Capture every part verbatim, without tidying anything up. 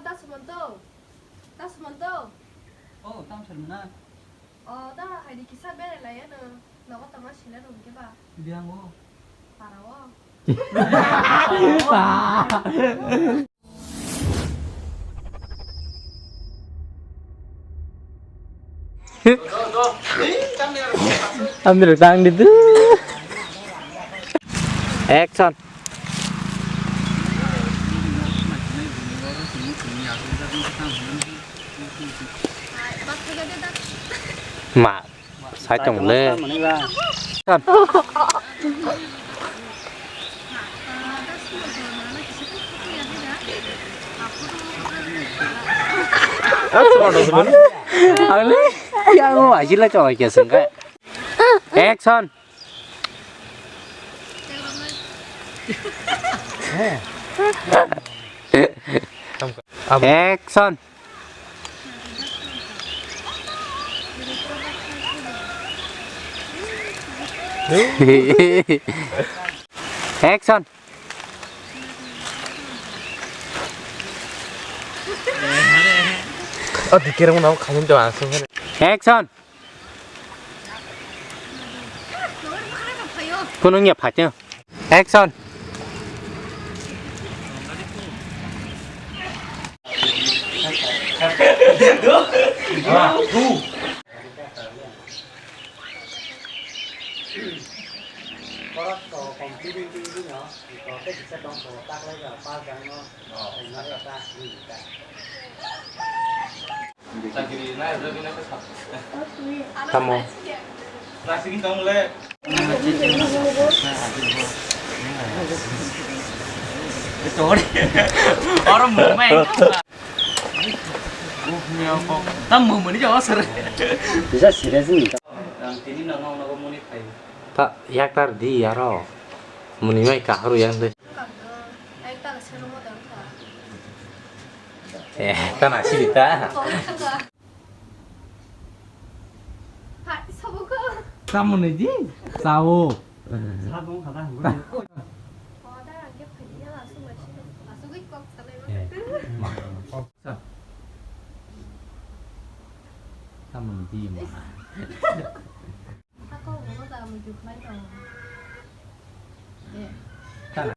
Ta Sumanto. Ta Sumanto. Oh, tamo sir mana? Oh, ta hai di kisa bere lai ano. Nogo tama sila dong ke ba? Biang o. Para o. Ambil tang di tu. Action. Ma, sai tong le. Ang le, yang mau aji la chong kia sengkai. Action. Action. Action. Oh, dikir mo nang khamun jawa asung. Action. Kunung ya phaiteng. Action. Borok to computer engineer no, to tei kisa tong to taklai ba pa jang no, oh, sai no ta ni ta. Tamo. Nasing tong le. Oro mumai. Tam mumani jawa sir. Bisa serious ni. Ang tini nang nang nang muni pai. Ta yaktar di yaro. Muni mai kahru yang de. Eh, ta na siri ta. Hai, sobo ko. Tamo ni di? Sao. Sabong kada hanggo. Oda angke phai ya, asuk mai sini. Asuk ik kok salai ma. Eh, ma. Sa. Tamo ni di ma. Ako mo da mo juk mai to. Eh. Tana.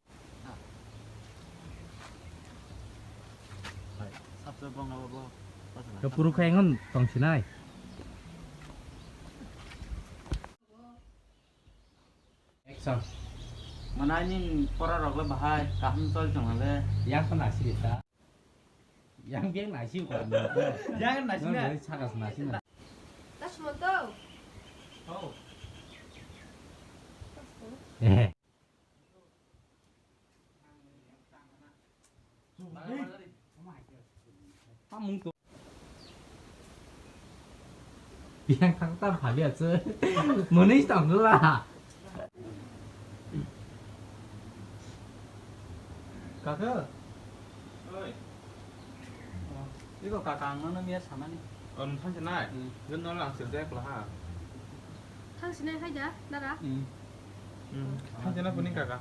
Hai, sabsa bong abo bo. Kepuru khayangan tong sinai. Action. Manai ni pora rok le bahai kaham chol chong le. Yang sana sih ta. Yang biang nasi ko. Yang nasi na. Sakas nasi na. Tas moto. Oh. Eh. Tamung to. Yang thang tam phabi achu. Muni tong la. Kaka. Oi. Iko kaka ang nono miya samani. Oh, nung thang sinai? Hmm. Gun nono ang sirjak laha. Thang sinai hai ja, dara? Hmm. Hmm. Thang sinai kuning kaka.